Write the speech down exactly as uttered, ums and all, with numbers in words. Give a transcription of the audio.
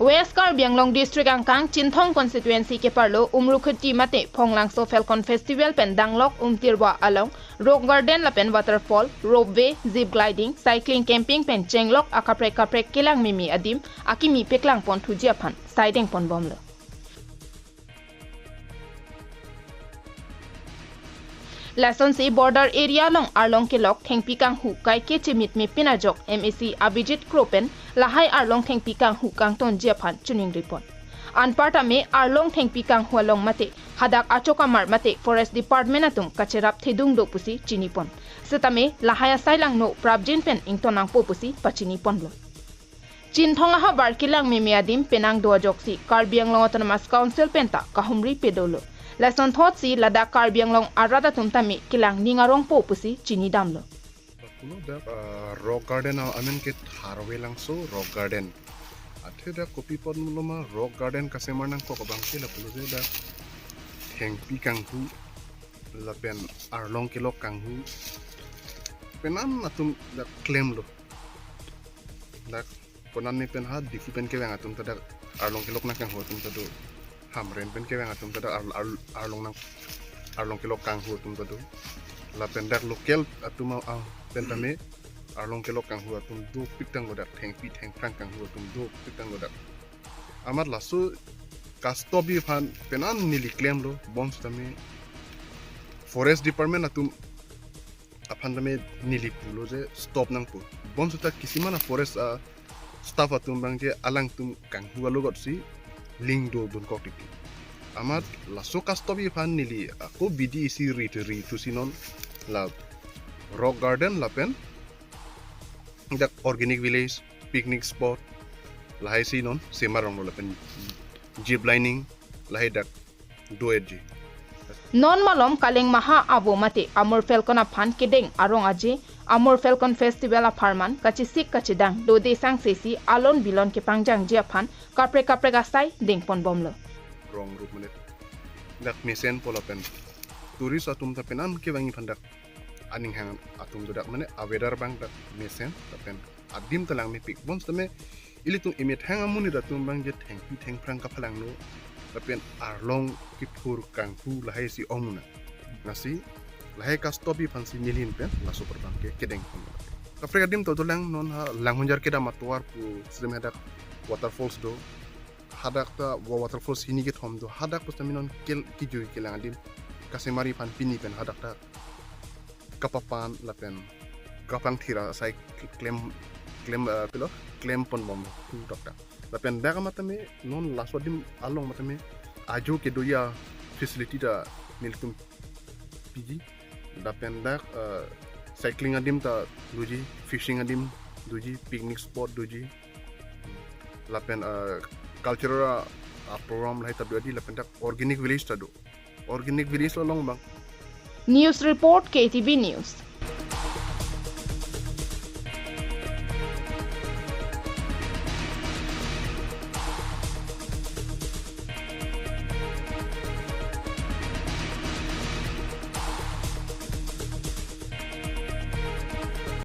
West Karbi Anglong District angkang Chinthong Constituency keparlo Umrukhuti mate Phonglangso Falcon Festival pen danglok Umtirwa along Rock Garden lapen Waterfall, Ropeway, Zip Gliding, Cycling Camping pen chenglok akaprek kaprek kelang meme adim akimi peklangpon thuji aphan saideng ponbomlo. Lasonsi border area along arlong kelok thengpi kanghu kaike chimit mepin ajok M A C Abhijit Kro pen lahai arlong thengpi kanghu kangtonji aphan choningri pon. Anparta me arlong thengpi kanghu along mate hadak achokamar mate Forest Department atum kacherap thedung do pusi chinipon. Setame lahai asai langno prapjin pen ington nangpo pusi pachiniponlo. Chinthong ahavar kelang meme adim penang do ajoksi Karbi Anglong Autonomous Council penta kahumri pedolo. Lasonthotsi ladak Karbi Anglong arat atum tame kelang ning arongpo pusi chinidamlo. Pulo dak, ah, Rock Garden a-, amen ke Tharve Langso Rock Garden. Athe dak kopi apotlo ma Rock Garden kasemar nangkok abang ke lapulo je dak thengpi kanghu lapen arlong kelok kanghu penan atum dak klemlo. Dak konat ni pen ha Diphu pen kevang atum ta dak arlong kelok nangkanghu atum ta do. Hamren pen kevang atum ta dak ar-, ar-, arlong nang arlong kelok kanghu atum ta do. Lapen dak local atum a, a, pen tame arlong kelok kanghu atum dopik tanglo dak, thengpi thengphrang kanghu atum dopik tanglo dak. Amat laso kastop aphan penan neli klemlo, bonsitame Forest Department atum aphan tame neli pulo je stop nangpo. Bonsita kisima na forest, ah, staff atum abang je alangtum kanghu alogotsi ling do dunkok titi. Amat laso kastop aphan neli ako B D A C ri ri thusi non la Rock Garden lapen dak organic village, picnic spot, lahai si non semar ronglo lapen zip lining, lahai dak do-etji. Non malom kaleng maha avo mate Amur Falcon aphan kedeng arong aje Amur Falcon Festival apharman kachesik kachedang dode sangsesi alon bilon kepangjangji aphan kaprek kaprek asai dengponbomlo. Rong rup mene dak mesen polapen tourist atum ta penan kevangji aphan dak aning hang atum do dak mene a-weather abang dak mesen lapen adim ta lang mepik bonsitame ilitum emethang amonit atum abang je thengpi thengphrang kaphalangno lapen arlong kethur kanghu lahai si ong nang. Lasi lahai kastop aphansi neli pen laso apor abang ke kedeng pon. Kaprek adim ta dolang non ha Langhunjar kedam atovar pu srim hadak waterfalls do. Hadak ta wa-, waterfalls hini kethom do. Hadak pusitame non kel kijui kelang adim kasemar aphan pini pen hadak ta kapapan lapen kapangthir asai klem klem, eh, pilo klemponbom tu dokta. Lapen dak amat tame non laso adim along amat tame ajo kedo-an facility ta nelitum piji. Lapen dak, eh, cycling adim ta doji, fishing adim doji, picnic spot doji. Lapen, eh, cultural, ah, program lahai ta do adi lapen dak organic village ta do. Organic village along abang. News report, K T V News.